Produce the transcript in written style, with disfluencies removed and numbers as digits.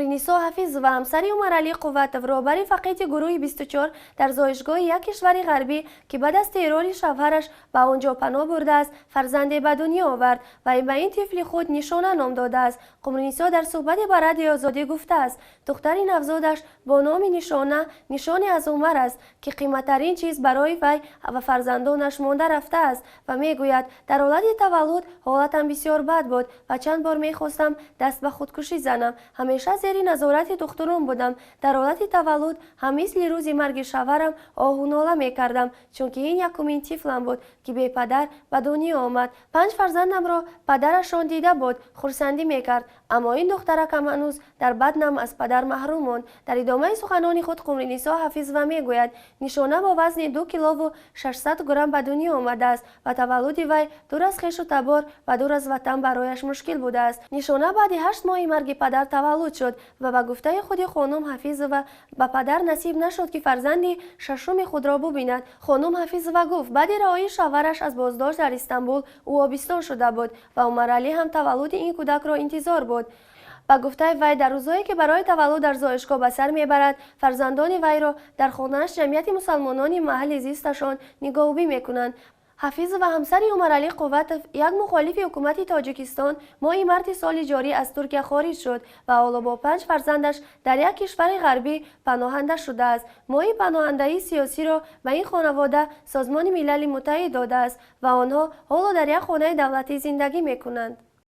Қумринисо Ҳафизова, ҳамсари Умаралӣ Қувватов, роҳбари фақиди гурӯҳи 24, дар зоишгоҳи як кишвари ғарбӣ, ки баъд аз террори шавҳараш ба он ҷо паноҳ бурдааст, фарзанде ба дунё овард ва ба ин тифли худ Нишона ном додааст. Қумринисо дар суҳбате ба Радиои Озодӣ гуфтааст, духтари навзодаш бо номи Нишона нишоне аз Умар аст, ки қиматтарин чиз барои вай ва фарзандонаш монда рафтааст, ва мегӯяд: «Дар ҳолати таваллуд ҳолатам бисёр бад буд ва чанд бор мехостам даст ба худкушӣ занам. Ҳамеша зери назорати духтурон будам. Дар ҳолати таваллуд ҳам мисли рӯзи марги шавҳарам оҳу нола мекардам, чунки ин якумин тифлам буд, ки бепадар ба дунё омад. Панҷ фарзандамро падарашон дида буд, хурсандӣ мекард, аммо ин духтаракам ҳанӯз дар баднам аз падар маҳрум монд». Дар идомаи суханони худ Қумринисо Ҳафизова мегӯяд, Нишона бо вазни 2 килову 600 грамм ба дунё омадааст ва таваллуди вай дур аз хешу табор ва дур аз ватан барояш мушкил будааст. Нишона баъди 8 моҳи марги падар таваллуд шуд ва, ба гуфтаи худи хонум Ҳафизова, ба падар насиб нашуд, ки фарзанди шашуми худро бубинад. Хонум Ҳафизова гуфт, баъди раҳоии шавҳараш аз боздошт дар Истанбул ӯ обистон шуда буд ва Умаралӣ ҳам таваллуди ин кӯдакро интизор буд. Ба гуфтаи вай, дар рӯзҳое, ки барои таваллуд дар зоишгоҳ ба сар мебарад, фарзандони вайро дар хонааш ҷамъияти мусалмонони маҳалли зисташон нигоҳубӣ мекунанд. Ҳафизова, ҳамсари Умаралӣ Қувватов, як мухолифи ҳукумати Тоҷикистон, моҳи марти соли ҷорӣ аз Туркия хориҷ шуд ва ҳоло бо панҷ фарзандаш дар як кишвари ғарбӣ паноҳанда шудааст. Моҳи паноҳандаии сиёсиро ба ин хонавода Созмони Милали Муттаҳид додааст ва онҳо ҳоло дар як хонаи давлатӣ зиндагӣ мекунанд.